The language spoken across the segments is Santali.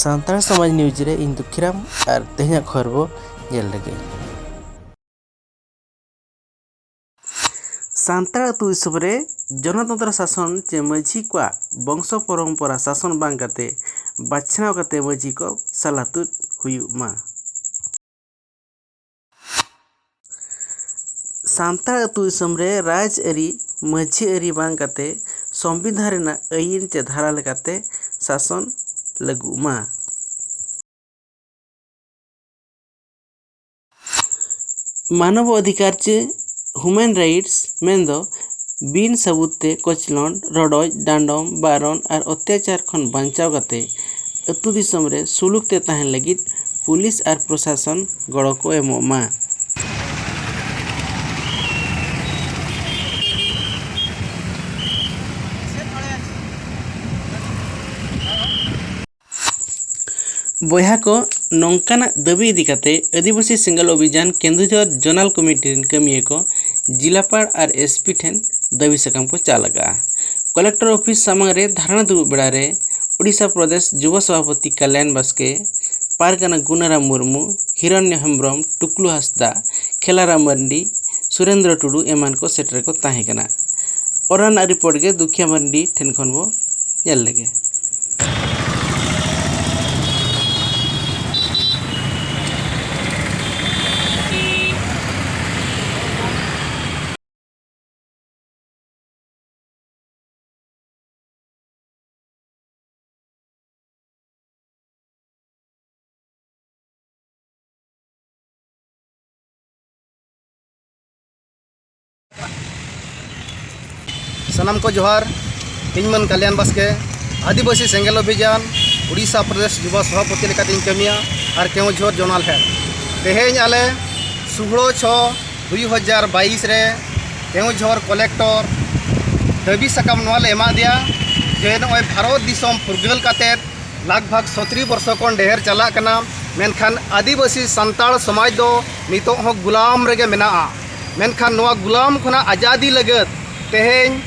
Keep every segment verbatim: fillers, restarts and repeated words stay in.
ᱥᱟᱱᱛᱟᱲ ᱥᱚᱢᱟᱡᱽ ᱱᱤᱭᱩᱡᱽ ᱨᱮ ᱤᱧ ᱫᱩᱠᱷᱤᱨᱟᱢ ᱟᱨ ᱛᱮᱦᱮᱧᱟᱜ ᱠᱷᱚᱵᱚᱨ ᱵᱚ ᱧᱮᱞ ᱞᱮᱜᱮ᱾ ᱥᱟᱱᱛᱟᱲ ᱟᱹᱛᱩ ᱫᱤᱥᱚᱢ ᱨᱮ ᱡᱚᱱᱚᱛᱚᱱᱛᱨᱚ ᱥᱟᱥᱚᱱ ᱪᱮ ᱢᱟᱹᱡᱷᱤ ᱠᱚᱣᱟᱜ ᱵᱚᱝᱥᱚ ᱯᱚᱨᱚᱢᱯᱚᱨᱟ ᱥᱟᱥᱚᱱ ᱵᱟᱝ ᱠᱟᱛᱮ ᱵᱟᱪᱷᱱᱟᱣ ᱠᱟᱛᱮ ᱢᱟᱹᱡᱷᱤ ᱠᱚ ᱥᱟᱞᱟ ᱛᱩᱫ ᱦᱩᱭᱩᱜ ᱢᱟ᱾ ᱥᱟᱱᱛᱟᱲ ᱟᱹᱛᱩ ᱫᱤᱥᱚᱢ ᱨᱮ ᱨᱟᱡᱽ ᱟᱹᱨᱤ ᱢᱟᱹᱡᱷᱤ ᱟᱹᱨᱤ ᱵᱟᱝ ᱠᱟᱛᱮ ᱥᱚᱝᱵᱤᱫᱷᱟᱱ ᱨᱮᱱᱟᱜ ᱟᱹᱭᱤᱱ ᱪᱮ ᱫᱷᱟᱨᱟ ᱞᱮᱠᱟᱛᱮ ᱥᱟᱥᱚᱱ ᱞᱟᱹᱜᱩᱜ ᱢᱟ᱾ ᱢᱟᱱᱚᱵ ᱚᱫᱷᱤᱠᱟᱨ ᱪᱮ ᱦᱤᱭᱩᱢᱮᱱ ᱨᱟᱭᱤᱴᱥ ᱢᱮᱱᱫᱚ ᱵᱤᱱ ᱥᱟᱹᱵᱩᱛ ᱛᱮ ᱠᱚᱪᱞᱚᱱ, ᱨᱚᱰᱚᱡ, ᱰᱟᱸᱰᱚᱢ, ᱵᱟᱨᱚᱱ ᱟᱨ ᱚᱛᱛᱟᱪᱟᱨ ᱠᱷᱚᱱ ᱵᱟᱧᱪᱟᱣ ᱠᱟᱛᱮ ᱟᱹᱛᱩ ᱫᱤᱥᱚᱢ ᱨᱮ ᱥᱩᱞᱩᱠ ᱛᱮ ᱛᱟᱦᱮᱱ ᱞᱟᱹᱜᱤᱫ ᱯᱩᱞᱤᱥ ᱟᱨ ᱯᱨᱚᱥᱟᱥᱚᱱ ᱜᱚᱲᱚ ᱠᱚ ᱮᱢᱚᱜ ᱢᱟ᱾ ᱵᱚᱭᱦᱟ ᱠᱚ, ᱱᱚᱝᱠᱟᱱᱟᱜ ᱫᱟᱹᱵᱤ ᱤᱫᱤ ᱠᱟᱛᱮ ᱟᱹᱫᱤᱵᱟᱹᱥᱤ ᱥᱮᱸᱜᱮᱞ ᱚᱵᱷᱤᱡᱟᱱ ᱠᱮᱸᱫᱩᱡᱷᱚᱨ ᱡᱚᱱᱟᱞ ᱠᱚᱢᱤᱴᱤ ᱨᱮᱱ ᱠᱟᱹᱢᱤᱭᱟᱹ ᱠᱚ ᱡᱤᱞᱟᱯᱟᱲ ᱟᱨ ᱮᱥᱯᱤ ᱴᱷᱮᱱ ᱫᱟᱹᱵᱤ ᱥᱟᱠᱟᱢ ᱠᱚ ᱪᱟᱞ ᱟᱠᱟᱫᱼᱟ᱾ ᱠᱚᱞᱮᱠᱴᱚᱨ ᱚᱯᱷᱤᱥ ᱥᱟᱢᱟᱝ ᱨᱮ ᱫᱷᱟᱨᱱᱟ ᱫᱩᱲᱩᱵ ᱵᱮᱲᱟ ᱨᱮ ᱳᱰᱤᱥᱟ ᱯᱨᱚᱫᱮᱥ ᱡᱩᱵᱚ ᱥᱚᱵᱷᱟᱯᱚᱛᱤ ᱠᱟᱞᱭᱟᱱ ᱵᱟᱥᱠᱮ, ᱯᱟᱨᱜᱟᱱᱟ ᱜᱩᱱᱟᱨᱟᱢ ᱢᱩᱨᱢᱩ, ᱦᱤᱨᱚᱱᱱᱚ ᱦᱮᱢᱵᱨᱚᱢ, ᱴᱩᱠᱞᱩ ᱦᱟᱸᱥᱫᱟ, ᱠᱷᱮᱞᱟᱨᱟᱢ ᱢᱟᱨᱰᱤ, ᱥᱩᱨᱮᱱᱫᱨᱚ ᱴᱩᱰᱩ ᱮᱢᱟᱱ ᱠᱚ ᱥᱮᱴᱮᱨ ᱠᱚ ᱛᱟᱦᱮᱸ ᱠᱟᱱᱟ᱾ ᱚᱱᱟ ᱨᱮᱱᱟᱜ ᱨᱤᱯᱳᱨᱴ ᱜᱮ ᱫᱩᱠᱷᱤᱭᱟ ᱢᱟᱨᱰᱤ ᱴᱷᱮᱱ ᱠᱷᱚᱱ ᱵᱚ ᱧᱮᱞ ᱞᱮᱜᱮ᱾ ᱥᱟᱱᱟᱢ ᱠᱚ ᱡᱚᱦᱟᱨ᱾ ᱤᱧ ᱢᱟᱹᱱ ᱠᱟᱞᱭᱟᱱ ᱵᱟᱥᱠᱮ, ᱟᱹᱫᱤᱵᱟᱹᱥᱤ ᱥᱮᱸᱜᱮᱞ ᱚᱵᱷᱤᱡᱟᱱ, ᱩᱲᱤᱥᱥᱟ ᱯᱨᱚᱫᱮᱥ ᱡᱩᱵᱟ ᱥᱚᱵᱷᱟᱯᱚᱛᱤ ᱞᱮᱠᱟᱛᱤᱧ ᱠᱟᱹᱢᱤᱭᱟ ᱟᱨ ᱠᱮᱣᱚᱱᱡᱷᱚᱨ ᱡᱳᱱᱟᱞ ᱦᱮᱰ᱾ ᱛᱮᱦᱮᱧ ᱟᱞᱮ ᱥᱩᱦᱲᱟᱹ ᱪᱷᱚ ᱫᱩᱭ ᱦᱟᱡᱟᱨ ᱵᱟᱭᱤᱥ ᱨᱮ ᱠᱮᱣᱚᱱᱡᱷᱚᱨ ᱠᱚᱞᱮᱠᱴᱚᱨ ᱫᱟᱹᱵᱤ ᱥᱟᱠᱟᱢ ᱱᱚᱣᱟ ᱞᱮ ᱮᱢᱟ ᱫᱮᱭᱟ ᱡᱮ ᱱᱚᱜᱼᱚᱭ ᱵᱷᱟᱨᱚᱛ ᱫᱤᱥᱚᱢ ᱯᱷᱩᱨᱜᱟᱹᱞ ᱠᱟᱛᱮᱫ ᱞᱟᱜᱽ ᱵᱷᱟᱜᱽ ᱥᱚᱛᱨᱤ ᱵᱚᱨᱥᱚ ᱠᱷᱚᱱ ᱰᱷᱮᱨ ᱪᱟᱞᱟᱜ ᱠᱟᱱᱟ, ᱢᱮᱱᱠᱷᱟᱱ ᱟᱹᱫᱤᱵᱟᱹᱥᱤ ᱥᱟᱱᱛᱟᱲ ᱥᱚᱢᱟᱡᱽ ᱫᱚ ᱱᱤᱛᱚᱜ ᱦᱚᱸ ᱜᱩᱞᱟᱢ ᱨᱮᱜᱮ ᱢᱮᱱᱟᱜᱼᱟ᱾ ᱢᱮᱱᱠᱷᱟᱱ ᱱᱚᱣᱟ ᱜᱩᱞᱟᱢ ᱠᱷᱚᱱᱟᱜ ᱟᱡᱟᱫᱤ ᱞᱟᱹᱜᱤᱫ ᱛᱮᱦᱮᱧ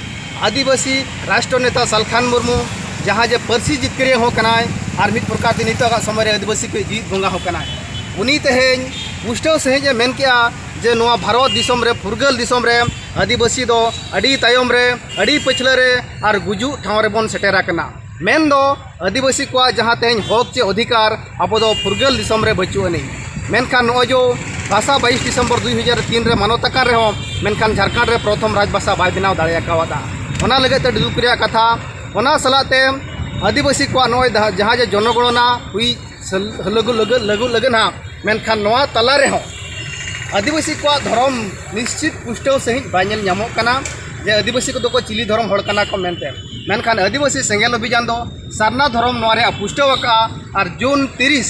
ᱟᱹᱫᱤᱵᱟᱹᱥᱤ ᱨᱟᱥᱴᱨᱚ ᱱᱮᱛᱟ ᱥᱟᱞᱠᱷᱟᱱ ᱢᱩᱨᱢᱩ, ᱡᱟᱦᱟᱸ ᱡᱮ ᱯᱟᱹᱨᱥᱤ ᱡᱤᱛᱠᱟᱹᱨᱤᱭᱟᱹ ᱦᱚᱸ ᱠᱟᱱᱟᱭ, ᱟᱨ ᱢᱤᱫ ᱯᱨᱚᱠᱟᱨ ᱛᱮ ᱱᱤᱛᱚᱜᱟᱜ ᱥᱚᱢᱚᱭ ᱨᱮ ᱟᱹᱫᱤᱵᱟᱹᱥᱤ ᱠᱚ ᱡᱤᱣᱤᱫ ᱵᱚᱸᱜᱟ ᱦᱚᱸ ᱠᱟᱱᱟᱭ᱾ ᱩᱱᱤ ᱛᱮᱦᱮᱧ ᱯᱩᱥᱴᱟᱹᱣ ᱥᱟᱺᱦᱤᱡ ᱮ ᱢᱮᱱ ᱠᱮᱜᱼᱟ ᱡᱮ ᱱᱚᱣᱟ ᱵᱷᱟᱨᱚᱛ ᱫᱤᱥᱚᱢ ᱨᱮ, ᱯᱷᱩᱨᱜᱟᱹᱞ ᱫᱤᱥᱚᱢ ᱨᱮ ᱟᱹᱫᱤᱵᱟᱹᱥᱤ ᱫᱚ ᱟᱹᱰᱤ ᱛᱟᱭᱚᱢ ᱨᱮ, ᱟᱹᱰᱤ ᱯᱟᱹᱪᱷᱞᱟᱹ ᱨᱮ ᱟᱨ ᱜᱩᱡᱩᱜ ᱴᱷᱟᱶ ᱨᱮᱵᱚᱱ ᱥᱮᱴᱮᱨ ᱟᱠᱟᱱᱟ᱾ ᱢᱮᱱᱫᱚ ᱟᱹᱫᱤᱵᱟᱹᱥᱤ ᱠᱚᱣᱟᱜ ᱡᱟᱦᱟᱸ ᱛᱮᱦᱮᱧ ᱦᱚᱠ ᱪᱮ ᱚᱫᱷᱤᱠᱟᱨ ᱟᱵᱚ ᱫᱚ ᱯᱷᱩᱨᱜᱟᱹᱞ ᱫᱤᱥᱚᱢ ᱨᱮ ᱵᱟᱹᱪᱩᱜ ᱟᱹᱱᱤᱡ᱾ ᱢᱮᱱᱠᱷᱟᱱ ᱱᱚᱜᱼᱚᱭ ᱡᱮ ᱵᱷᱟᱥᱟ ᱵᱟᱭᱤᱥ ᱰᱤᱥᱮᱢᱵᱚᱨ ᱫᱩ ᱦᱟᱡᱟᱨ ᱛᱤᱱ ᱨᱮ ᱢᱟᱱᱚᱛ ᱟᱠᱟᱱ ᱨᱮᱦᱚᱸ, ᱢᱮᱱᱠᱷᱟᱱ ᱡᱷᱟᱲᱠᱷᱚᱸᱰ ᱨᱮ ᱯᱨᱚᱛᱷᱚᱢ ᱨᱟᱡᱽ ᱵᱷᱟᱥᱟ ᱵᱟᱭ ᱵᱮᱱᱟᱣ ᱫᱟᱲᱮ ᱟᱠᱟᱣᱟᱫᱟ᱾ ᱚᱱᱟ ᱞᱟᱹᱜᱤᱫ ᱛᱮ ᱟᱹᱰᱤ ᱫᱩᱠ ᱨᱮᱭᱟᱜ ᱠᱟᱛᱷᱟ᱾ ᱚᱱᱟ ᱥᱟᱞᱟᱜ ᱛᱮ ᱟᱹᱫᱤᱵᱟᱹᱥᱤ ᱠᱚᱣᱟᱜ ᱱᱚᱜᱼᱚᱭ ᱫᱟ-, ᱡᱟᱦᱟᱸ ᱡᱮ ᱡᱚᱱᱚᱜᱚᱬᱚᱱᱟ ᱦᱩᱭ ᱥᱟᱹᱞ-, ᱞᱟᱹᱜᱩ-, ᱞᱟᱹᱜᱩ-, ᱞᱟᱹᱜᱩ ᱞᱟᱹᱜᱤᱫ ᱦᱟᱸᱜ, ᱢᱮᱱᱠᱷᱟᱱ ᱱᱚᱣᱟ ᱛᱟᱞᱟ ᱨᱮᱦᱚᱸ ᱟᱹᱫᱤᱵᱟᱹᱥᱤ ᱠᱚᱣᱟᱜ ᱫᱷᱚᱨᱚᱢ ᱱᱤᱥᱪᱤᱛ ᱯᱩᱥᱴᱟᱹᱣ ᱥᱟᱺᱦᱤᱡ ᱵᱟᱭ ᱧᱮᱞ ᱧᱟᱢᱚᱜ ᱠᱟᱱᱟ ᱡᱮ ᱟᱹᱫᱤᱵᱟᱹᱥᱤ ᱠᱚᱫᱚ ᱠᱚ ᱪᱤᱞᱤ ᱫᱷᱚᱨᱚᱢ ᱦᱚᱲ ᱠᱟᱱᱟ ᱠᱚ ᱢᱮᱱᱛᱮ᱾ ᱢᱮᱱᱠᱷᱟᱱ ᱟᱹᱫᱤᱵᱟᱹᱥᱤ ᱥᱮᱸᱜᱮᱞ ᱚᱵᱷᱤᱡᱟᱱ ᱫᱚ ᱥᱟᱨᱱᱟ ᱫᱷᱚᱨᱚᱢ ᱱᱚᱣᱟ ᱨᱮᱭᱟᱜ ᱯᱩᱥᱴᱟᱹᱣ ᱟᱠᱟᱫᱼᱟ ᱟᱨ ᱡᱩᱱ ᱛᱤᱨᱤᱥ,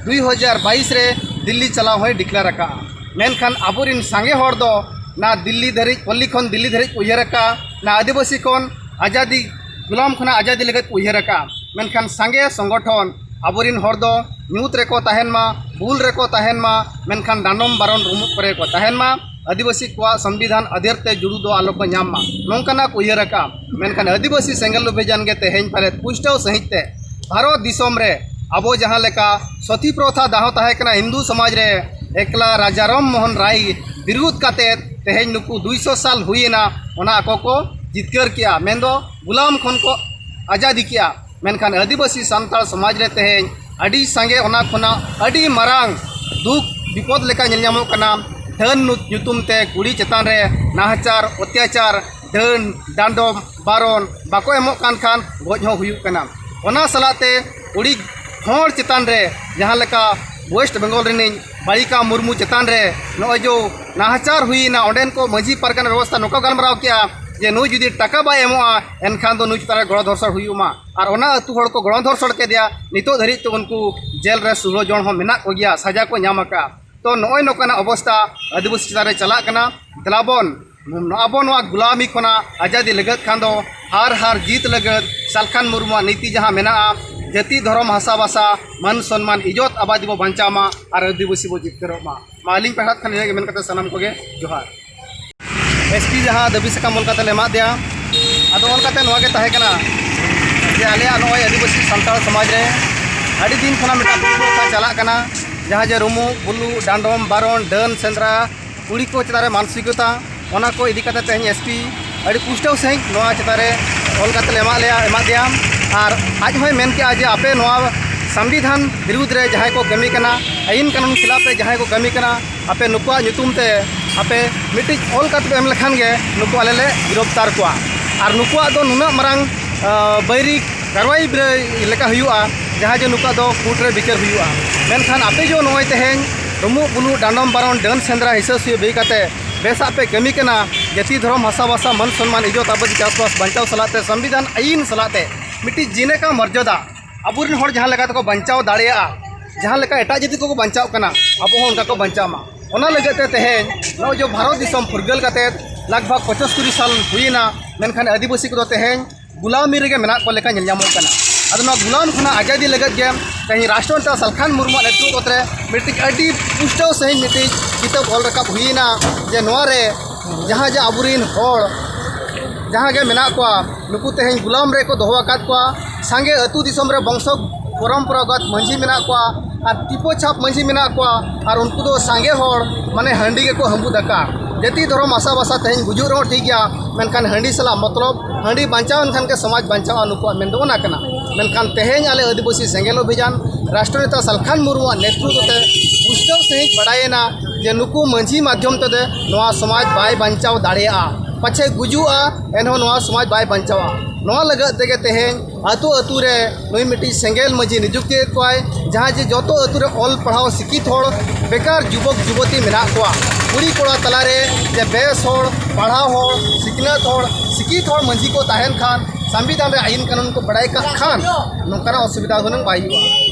ᱫᱩ ᱦᱟᱡᱟᱨ ᱵᱟᱭᱤᱥ ᱨᱮ ᱫᱤᱞᱞᱤ ᱪᱟᱞᱟᱣ ᱦᱚᱸᱭ ᱰᱤᱠᱞᱮᱭᱟᱨ ᱟᱠᱟᱫᱼᱟ᱾ ᱢᱮᱱᱠᱷᱟᱱ ᱟᱵᱚᱨᱮᱱ ᱥᱟᱸᱜᱮ ᱦᱚᱲ ᱫᱚ ᱱᱟ ᱫᱤᱞᱞᱤ ᱫᱷᱟᱹᱨᱤᱡ, ᱯᱚᱞᱞᱤ ᱠᱷᱚᱱ ᱫᱤᱞᱞᱤ ᱫᱷᱟᱹᱨᱤᱡ ᱠᱚ ᱩᱭᱦᱟᱹᱨ ᱟᱠᱟᱫᱼᱟ, ᱱᱟ ᱟᱹᱫᱤᱵᱟᱹᱥᱤ ᱠᱷᱚᱱ ᱟᱡᱟᱫᱤ, ᱜᱩᱞᱟᱢ ᱠᱷᱚᱱᱟᱜ ᱟᱡᱟᱫᱤ ᱞᱟᱹᱜᱤᱫ ᱠᱚ ᱩᱭᱦᱟᱹᱨ ᱟᱠᱟᱫᱼᱟ᱾ ᱢᱮᱱᱠᱷᱟᱱ ᱥᱟᱸᱜᱮ ᱥᱚᱝᱜᱚᱴᱷᱚᱱ ᱟᱵᱚᱨᱮᱱ ᱦᱚᱲ ᱫᱚ ᱧᱩᱛ ᱨᱮᱠᱚ ᱛᱟᱦᱮᱱ ᱢᱟ, ᱵᱩᱞ ᱨᱮᱠᱚ ᱛᱟᱦᱮᱱ ᱢᱟ, ᱢᱮᱱᱠᱷᱟᱱ ᱰᱟᱸᱰᱚᱢ ᱵᱟᱨᱚᱱ ᱨᱩᱢᱩᱜ ᱠᱚᱨᱮ ᱠᱚ ᱛᱟᱦᱮᱱ ᱢᱟ, ᱟᱹᱫᱤᱵᱟᱹᱥᱤ ᱠᱚᱣᱟᱜ ᱥᱚᱝᱵᱤᱫᱷᱟᱱ ᱟᱫᱷᱟᱨ ᱛᱮ ᱡᱩᱲᱩ ᱫᱚ ᱟᱞᱚ ᱠᱚ ᱧᱟᱢ ᱢᱟ, ᱱᱚᱝᱠᱟᱱᱟᱜ ᱠᱚ ᱩᱭᱦᱟᱹᱨ ᱟᱠᱟᱫᱼᱟ᱾ ᱢᱮᱱᱠᱷᱟᱱ ᱟᱹᱫᱤᱵᱟᱹᱥᱤ ᱥᱮᱸᱜᱮᱞ ᱚᱵᱷᱤᱡᱟᱱ ᱜᱮ ᱛᱮᱦᱮᱧ ᱯᱟᱞᱮᱫ ᱯᱩᱥᱴᱟᱹᱣ ᱥᱟᱺᱦᱤᱡ ᱛᱮ ᱵᱷᱟᱨᱚᱛ ᱫᱤᱥᱚᱢ ᱨᱮ ᱟᱵᱚ ᱡᱟᱦᱟᱸ ᱞᱮᱠᱟ ᱥᱚᱛᱤ ᱯᱨᱚᱛᱷᱟ ᱫᱟᱦᱚ ᱛᱟᱦᱮᱸ ᱠᱟᱱᱟ ᱦᱤᱱᱫᱩ ᱥᱚᱢᱟᱡᱽ ᱨᱮ, ᱮᱠᱞᱟ ᱨᱟᱡᱟ ᱨᱟᱢ ᱢᱳᱦᱚᱱ ᱨᱟᱭ ᱵᱤᱨᱩᱫᱷ ᱠᱟᱛᱮᱫ ᱛᱮᱦᱮᱧ ᱱᱩᱠᱩ ᱫᱩᱭᱥᱚ ᱥᱟᱞ ᱦᱩᱭᱮᱱᱟ, ᱚᱱᱟ ᱟᱠᱚ ᱠᱚ ᱡᱤᱛᱠᱟᱹᱨ ᱠᱮᱜᱼᱟ, ᱢᱮᱱᱫᱚ ᱜᱩᱞᱟᱢ ᱠᱷᱚᱱ ᱠᱚ ᱟᱡᱟᱫᱤ ᱠᱮᱜᱼᱟ᱾ ᱢᱮᱱᱠᱷᱟᱱ ᱟᱹᱫᱤᱵᱟᱹᱥᱤ ᱥᱟᱱᱛᱟᱲ ᱥᱚᱢᱟᱡᱽ ᱨᱮ ᱛᱮᱦᱮᱧ ᱟᱹᱰᱤ ᱥᱟᱸᱜᱮ, ᱚᱱᱟ ᱠᱷᱚᱱᱟᱜ ᱟᱹᱰᱤ ᱢᱟᱨᱟᱝ ᱫᱩᱠ ᱵᱤᱯᱚᱫ ᱞᱮᱠᱟ ᱧᱮᱞ ᱧᱟᱢᱚᱜ ᱠᱟᱱᱟ᱾ ᱰᱟᱹᱱ ᱧᱩ-, ᱧᱩᱛᱩᱢ ᱛᱮ ᱠᱩᱲᱤ ᱪᱮᱛᱟᱱ ᱨᱮ ᱱᱟᱦᱟᱪᱟᱨ, ᱚᱛᱛᱟᱪᱟᱨ, ᱰᱟᱹᱱ, ᱰᱟᱸᱰᱚᱢ, ᱵᱟᱨᱚᱱ ᱵᱟᱠᱚ ᱮᱢᱚᱜ ᱠᱟᱱ ᱠᱷᱟᱱ ᱜᱚᱡ ᱦᱚᱸ ᱦᱩᱭᱩᱜ ᱠᱟᱱᱟ᱾ ᱚᱱᱟ ᱥᱟᱞᱟᱜ ᱛᱮ ᱠᱩᱲᱤ ᱦᱚᱲ ᱪᱮᱛᱟᱱ ᱨᱮ ᱡᱟᱦᱟᱸ ᱞᱮᱠᱟ ᱳᱭᱮᱥᱴ ᱵᱮᱝᱜᱚᱞ ᱨᱤᱱᱤᱡ ᱵᱟᱞᱤᱠᱟ ᱢᱩᱨᱢᱩ ᱪᱮᱛᱟᱱ ᱨᱮ ᱱᱚᱜᱼᱚᱭ ᱡᱮ ᱱᱟᱦᱟᱪᱟᱨ ᱦᱩᱭᱮᱱᱟ, ᱚᱸᱰᱮᱱ ᱠᱚ ᱢᱟᱹᱡᱷᱤ ᱯᱟᱨᱜᱟᱱᱟ ᱵᱮᱵᱚᱥᱛᱷᱟ ᱱᱚᱝᱠᱟ ᱜᱟᱞᱢᱟᱨᱟᱣ ᱠᱮᱜᱼᱟ ᱡᱮ ᱱᱩᱭ ᱡᱩᱫᱤ ᱴᱟᱠᱟ ᱵᱟᱭ ᱮᱢᱚᱜᱼᱟ, ᱮᱱᱠᱷᱟᱱ ᱫᱚ ᱱᱩᱭ ᱪᱮᱛᱟᱱ ᱨᱮ ᱜᱚᱲᱚ ᱫᱷᱚᱨᱥᱚᱲ ᱦᱩᱭᱩᱜ ᱢᱟ᱾ ᱟᱨ ᱚᱱᱟ ᱟᱹᱛᱩ ᱦᱚᱲ ᱠᱚ ᱜᱚᱲᱚ ᱫᱷᱚᱨᱥᱚᱲ ᱠᱮᱫᱮᱭᱟ᱾ ᱱᱤᱛᱚᱜ ᱫᱷᱟᱹᱨᱤᱡ ᱛᱮ ᱩᱱᱠᱩ ᱡᱮᱞ ᱨᱮ ᱥᱳᱞᱳ ᱡᱚᱱ ᱦᱚᱸ ᱢᱮᱱᱟᱜ ᱠᱚᱜᱮᱭᱟ, ᱥᱟᱡᱟ ᱠᱚ ᱧᱟᱢ ᱟᱠᱟᱫᱼᱟ᱾ ᱛᱚ ᱱᱚᱜᱼᱚᱭ ᱱᱚᱝᱠᱟᱱᱟᱜ ᱚᱵᱚᱥᱛᱟ ᱟᱹᱫᱤᱵᱟᱹᱥᱤ ᱪᱮᱛᱟᱱ ᱨᱮ ᱪᱟᱞᱟᱜ ᱠᱟᱱᱟ᱾ ᱫᱮᱞᱟᱵᱚᱱ ᱟᱵᱚ ᱱᱚᱣᱟ ᱜᱩᱞᱟᱢᱤ ᱠᱷᱚᱱᱟᱜ ᱟᱡᱟᱫᱤ ᱞᱟᱹᱜᱤᱫ ᱠᱷᱟᱱ ᱫᱚ ᱦᱟᱨ ᱦᱟᱨ ᱡᱤᱛ ᱞᱟᱹᱜᱤᱫ ᱥᱟᱞᱠᱷᱟᱱ ᱢᱩᱨᱢᱩᱣᱟᱜ ᱱᱤᱛᱤ ᱡᱟᱦᱟᱸ ᱢᱮᱱᱟᱜᱼᱟ, ᱡᱟᱹᱛᱤ, ᱫᱷᱚᱨᱚᱢ, ᱦᱟᱥᱟ, ᱵᱷᱟᱥᱟ, ᱢᱟᱹᱱ, ᱥᱚᱱᱢᱟᱱ, ᱤᱡᱽᱡᱚᱛ ᱟᱵᱟᱫᱤ ᱵᱚ ᱵᱟᱧᱪᱟᱣ ᱢᱟ ᱟᱨ ᱟᱹᱫᱤᱵᱟᱹᱥᱤ ᱵᱚ ᱡᱤᱛᱠᱟᱹᱨᱚᱜ ᱢᱟ᱾ ᱢᱟ ᱟᱹᱞᱤᱧ ᱯᱟᱦᱴᱟ ᱠᱷᱚᱱ ᱱᱤᱭᱟᱹ ᱜᱮ ᱢᱮᱱ ᱠᱟᱛᱮ ᱥᱟᱱᱟᱢ ᱠᱚᱜᱮ ᱡᱚᱦᱟᱨ᱾ ᱮᱥ ᱯᱤ ᱡᱟᱦᱟᱸ ᱫᱟᱹᱵᱤ ᱥᱟᱠᱟᱢ ᱚᱞ ᱠᱟᱛᱮ ᱞᱮ ᱮᱢᱟᱫ ᱫᱮᱭᱟ, ᱟᱫᱚ ᱚᱞ ᱠᱟᱛᱮ ᱱᱚᱣᱟ ᱜᱮ ᱛᱟᱦᱮᱸ ᱠᱟᱱᱟ ᱡᱮ ᱟᱞᱮᱭᱟᱜ ᱱᱚᱜᱼᱚᱭ ᱟᱹᱫᱤᱵᱟᱹᱥᱤ ᱥᱟᱱᱛᱟᱲ ᱥᱚᱢᱟᱡᱽ ᱨᱮ ᱟᱹᱰᱤ ᱫᱤᱱ ᱠᱷᱚᱱᱟᱜ ᱢᱤᱫᱴᱟᱝ ᱠᱩᱯᱨᱚᱛᱷᱟ ᱪᱟᱞᱟᱜ ᱠᱟᱱᱟ, ᱡᱟᱦᱟᱸ ᱡᱮ ᱨᱩᱢᱩᱜ, ᱵᱩᱞᱩᱜ, ᱰᱟᱸᱰᱚᱢ, ᱵᱟᱨᱚᱱ, ᱰᱟᱹᱱ ᱥᱮᱸᱫᱽᱨᱟ, ᱠᱩᱲᱤ ᱠᱚ ᱪᱮᱛᱟᱱ ᱨᱮ ᱢᱟᱱᱥᱤᱠᱚᱛᱟ, ᱚᱱᱟ ᱠᱚ ᱤᱫᱤ ᱠᱟᱛᱮ ᱛᱮᱦᱮᱧ ᱮᱥ ᱯᱤ ᱟᱹᱰᱤ ᱯᱩᱥᱴᱟᱹᱣ ᱥᱟᱺᱦᱤᱡ ᱱᱚᱣᱟ ᱪᱮᱛᱟᱱ ᱨᱮ ᱚᱞ ᱠᱟᱛᱮ ᱞᱮ ᱮᱢᱟᱫ ᱞᱮᱭᱟ, ᱮᱢᱟᱫ ᱞᱮᱭᱟ᱾ ᱟᱨ ᱟᱡ ᱦᱚᱸᱭ ᱢᱮᱱ ᱠᱮᱜᱼᱟ ᱡᱮ ᱟᱯᱮ ᱱᱚᱣᱟ ᱥᱚᱝᱵᱤᱫᱷᱟᱱ ᱵᱤᱨᱩᱫᱽ ᱨᱮ ᱡᱟᱦᱟᱸᱭ ᱠᱚ ᱠᱟᱹᱢᱤ ᱠᱟᱱᱟ, ᱟᱹᱭᱤᱱ ᱠᱟᱹᱱᱩᱱ ᱠᱷᱤᱞᱟᱯ ᱨᱮ ᱡᱟᱦᱟᱸᱭ ᱠᱚ ᱠᱟᱹᱢᱤ ᱠᱟᱱᱟ, ᱟᱯᱮ ᱱᱩᱠᱩᱣᱟᱜ ᱧᱩᱛᱩᱢ ᱛᱮ ᱟᱯᱮ ᱢᱤᱫᱴᱤᱡ ᱚᱞ ᱠᱟᱛᱮ ᱯᱮ ᱮᱢ ᱞᱮᱠᱷᱟᱱ ᱜᱮ ᱱᱩᱠᱩ ᱟᱞᱮ ᱞᱮ ᱜᱤᱨᱚᱯᱛᱟᱨ ᱠᱚᱣᱟ᱾ ᱟᱨ ᱱᱩᱠᱩᱣᱟᱜ ᱫᱚ ᱱᱩᱱᱟᱹᱜ ᱢᱟᱨᱟᱝ, ᱟᱸ, ᱵᱟᱹᱭᱨᱤ ᱠᱟᱨᱣᱟᱭ ᱵᱤᱨᱟᱹᱭ ᱞᱮᱠᱟ ᱦᱩᱭᱩᱜᱼᱟ, ᱡᱟᱦᱟᱸ ᱡᱮ ᱱᱩᱠᱩᱣᱟᱜ ᱫᱚ ᱠᱳᱨᱴ ᱨᱮ ᱵᱤᱪᱟᱹᱨ ᱦᱩᱭᱩᱜᱼᱟ᱾ ᱢᱮᱱᱠᱷᱟᱱ ᱟᱯᱮ ᱡᱮ ᱱᱚᱜᱼᱚᱭ ᱛᱮᱦᱮᱧ ᱨᱩᱢᱩᱜ ᱵᱩᱞᱩᱜ ᱰᱟᱸᱰᱚᱢ ᱵᱟᱨᱚᱱ ᱰᱟᱹᱱ ᱥᱮᱸᱫᱽᱨᱟ ᱦᱤᱥᱟᱹ ᱥᱩᱭᱟᱹ ᱵᱟᱹᱜᱤ ᱠᱟᱛᱮ ᱵᱮᱥᱟᱜ ᱯᱮ ᱠᱟᱹᱢᱤ ᱠᱟᱱᱟ, ᱡᱟᱹᱛᱤ ᱫᱷᱚᱨᱚᱢ ᱦᱟᱥᱟ ᱵᱷᱟᱥᱟ ᱢᱟᱹᱱ ᱥᱚᱱᱢᱟᱱ ᱤᱡᱽᱡᱚᱛ ᱟᱵᱚᱨ ᱪᱟᱥᱵᱟᱥ ᱵᱟᱧᱪᱟᱣ ᱥᱟᱞᱟᱜ ᱛᱮ ᱥᱚᱝᱵᱤᱫᱷᱟᱱ ᱟᱹᱭᱤᱱ ᱥᱟᱞᱟᱜ ᱛᱮ ᱢᱤᱫᱴᱤᱡ ᱡᱤᱱᱮ ᱠᱟ ᱢᱚᱨᱡᱟᱫᱟ ᱟᱵᱚᱨᱮᱱ ᱦᱚᱲ ᱡᱟᱦᱟᱸ ᱞᱮᱠᱟ ᱛᱮᱠᱚ ᱵᱟᱧᱪᱟᱣ ᱫᱟᱲᱮᱭᱟᱜᱼᱟ, ᱡᱟᱦᱟᱸ ᱞᱮᱠᱟ ᱮᱴᱟᱜ ᱡᱟᱹᱛᱤ ᱠᱚᱠᱚ ᱵᱟᱧᱪᱟᱣ ᱠᱟᱱᱟ, ᱟᱵᱚ ᱦᱚᱸ ᱚᱱᱠᱟ ᱠᱚ ᱵᱟᱧᱪᱟᱣ ᱢᱟ᱾ ᱚᱱᱟ ᱞᱟᱹᱜᱤᱫ ᱛᱮ ᱛᱮᱦᱮᱧ ᱱᱚᱜᱼᱚᱭ ᱡᱮ ᱵᱷᱟᱨᱚᱛ ᱫᱤᱥᱚᱢ ᱯᱷᱩᱨᱜᱟᱹᱞ ᱠᱟᱛᱮ ᱞᱟᱜᱽ ᱵᱷᱟᱜᱽ ᱯᱚᱸᱪᱟᱛᱛᱳᱨ ᱥᱟᱞ ᱦᱩᱭᱮᱱᱟ, ᱢᱮᱱᱠᱷᱟᱱ ᱟᱹᱫᱤᱵᱟᱹᱥᱤ ᱠᱚᱫᱚ ᱛᱮᱦᱮᱧ ᱜᱩᱞᱟᱢᱤ ᱨᱮᱜᱮ ᱢᱮᱱᱟᱜ ᱠᱚ ᱞᱮᱠᱟ ᱧᱮᱞ ᱧᱟᱢᱚᱜ ᱠᱟᱱᱟ᱾ ᱟᱫᱚ ᱱᱚᱣᱟ ᱜᱩᱞᱟᱢ ᱠᱷᱚᱱᱟᱜ ᱟᱡᱟᱫᱤ ᱞᱟᱹᱜᱤᱫ ᱜᱮ ᱛᱮᱦᱮᱧ ᱨᱟᱥᱴᱨᱚ ᱱᱮᱛᱟ ᱥᱟᱞᱠᱷᱟᱱ ᱢᱩᱨᱢᱩᱣᱟᱜ ᱱᱮᱛᱨᱤᱛᱵ ᱨᱮ ᱢᱤᱫᱴᱤᱡ ᱟᱹᱰᱤ ᱯᱩᱥᱴᱟᱹᱣ ᱥᱟᱺᱦᱤᱡ ᱢᱤᱫᱴᱤᱡ ᱠᱤᱛᱟᱹᱵ ᱚᱞ ᱨᱟᱠᱟᱵ ᱦᱩᱭᱮᱱᱟ, ᱡᱮ ᱱᱚᱣᱟ ᱨᱮ ᱡᱟᱦᱟᱸ ᱡᱮ ᱟᱵᱚᱨᱮᱱ ᱦᱚᱲ ᱡᱟᱦᱟᱸ ᱜᱮ ᱢᱮᱱᱟᱜ ᱠᱚᱣᱟ, ᱱᱩᱠᱩ ᱛᱮᱦᱮᱧ ᱜᱩᱞᱟᱢ ᱨᱮᱠᱚ ᱫᱚᱦᱚ ᱟᱠᱟᱫ ᱠᱚᱣᱟ᱾ ᱥᱟᱸᱜᱮ ᱟᱹᱛᱩ ᱫᱤᱥᱚᱢ ᱨᱮ ᱵᱚᱝᱥᱚ ᱯᱚᱨᱚᱢᱯᱚᱨᱟᱜᱚᱛ ᱢᱟᱹᱡᱷᱤ ᱢᱮᱱᱟᱜ ᱠᱚᱣᱟ ᱟᱨ ᱴᱤᱯᱳ ᱪᱷᱟᱯ ᱢᱟᱹᱡᱷᱤ ᱢᱮᱱᱟᱜ ᱠᱚᱣᱟ, ᱟᱨ ᱩᱱᱠᱩ ᱫᱚ ᱥᱟᱸᱜᱮ ᱦᱚᱲ, ᱢᱟᱱᱮ, ᱦᱟᱺᱰᱤ ᱜᱮᱠᱚ ᱦᱟᱺᱵᱩᱫ ᱟᱠᱟᱫ᱾ ᱡᱟᱹᱛᱤ ᱫᱷᱚᱨᱚᱢ ᱦᱟᱥᱟ ᱵᱷᱟᱥᱟ ᱛᱮᱦᱮᱧ ᱜᱩᱡᱩᱜ ᱨᱮᱦᱚᱸ ᱴᱷᱤᱠ ᱜᱮᱭᱟ, ᱢᱮᱱᱠᱷᱟᱱ ᱦᱟᱺᱰᱤ ᱥᱟᱞᱟᱜ ᱢᱚᱛᱞᱚᱵ, ᱦᱟᱺᱰᱤ ᱵᱟᱧᱪᱟᱣ ᱮᱱ ᱠᱷᱟᱱ ᱜᱮ ᱥᱚᱢᱟᱡᱽ ᱵᱟᱧᱪᱟᱣᱼᱟ, ᱱᱩᱠᱩᱣᱟᱜ ᱢᱮᱱ ᱫᱚ ᱚᱱᱟ ᱠᱟᱱᱟ᱾ ᱢᱮᱱᱠᱷᱟᱱ ᱛᱮᱦᱮᱧ ᱟᱞᱮ ᱟᱹᱫᱤᱵᱟᱹᱥᱤ ᱥᱮᱸᱜᱮᱞ ᱚᱵᱷᱤᱡᱟᱱ ᱨᱟᱥᱴᱨᱚ ᱱᱮᱛᱟ ᱥᱟᱞᱠᱷᱟᱱ ᱢᱩᱨᱢᱩᱣᱟᱜ ᱱᱮᱛᱨᱤᱛᱵ ᱛᱮ ᱯᱩᱥᱴᱟᱹᱣ ᱥᱟᱺᱦᱤᱡ ᱵᱟᱰᱟᱭᱮᱱᱟ ᱡᱮ ᱱᱩᱠᱩ ᱢᱟᱹᱡᱷᱤ ᱢᱟᱫᱽᱫᱷᱚᱢ ᱛᱮᱫᱚ ᱱᱚᱣᱟ ᱥᱚᱢᱟᱡᱽ ᱵᱟᱭ ᱵᱟᱧᱪᱟᱣ ᱫᱟᱲᱮᱭᱟᱜᱼᱟ, ᱯᱟᱪᱷᱮ ᱜᱩᱡᱩᱜᱼᱟ, ᱮᱱᱦᱚᱸ ᱱᱚᱣᱟ ᱥᱚᱢᱟᱡᱽ ᱵᱟᱭ ᱵᱟᱧᱪᱟᱣᱟ᱾ ᱱᱚᱣᱟ ᱞᱟᱹᱜᱤᱫ ᱛᱮᱜᱮ ᱛᱮᱦᱮᱧ ᱟᱹᱛᱩ ᱟᱹᱛᱩ ᱨᱮ ᱱᱩᱭ ᱢᱤᱫᱴᱤᱡ ᱥᱮᱸᱜᱮᱞ ᱢᱟᱹᱡᱷᱤ ᱱᱤᱡᱩᱠᱛᱤᱭᱮᱫ ᱠᱚᱣᱟᱭ, ᱡᱟᱦᱟᱸ ᱡᱮ ᱡᱚᱛᱚ ᱟᱹᱛᱩ ᱨᱮ ᱚᱞ ᱯᱟᱲᱦᱟᱣ ᱥᱤᱠᱠᱷᱤᱛ ᱦᱚᱲ ᱵᱮᱠᱟᱨ ᱡᱩᱵᱚᱠ ᱡᱩᱵᱚᱛᱤ ᱢᱮᱱᱟᱜ ᱠᱚᱣᱟ᱾ ᱠᱩᱲᱤ ᱠᱚᱲᱟ ᱛᱟᱞᱟᱨᱮ ᱡᱮ ᱵᱮᱥ ᱦᱚᱲ, ᱯᱟᱲᱦᱟᱣ ᱦᱚᱲ, ᱥᱤᱠᱷᱱᱟᱹᱛ ᱦᱚᱲ, ᱥᱤᱠᱠᱷᱤᱛ ᱦᱚᱲ ᱢᱟᱹᱡᱷᱤ ᱠᱚ ᱛᱟᱦᱮᱱ ᱠᱷᱟᱱ ᱥᱚᱝᱵᱤᱫᱷᱟᱱ ᱨᱮ ᱟᱹᱭᱤᱱ ᱠᱟᱹᱱᱩᱱ ᱠᱚ ᱵᱟᱲᱟᱭ ᱠᱟᱜ ᱠᱷᱟᱱ ᱱᱚᱝᱠᱟᱱᱟᱜ ᱚᱥᱩᱵᱤᱫᱷᱟ ᱦᱩᱱᱟᱹᱝ ᱵᱟᱭ ᱦᱩᱭᱩᱜᱼᱟ᱾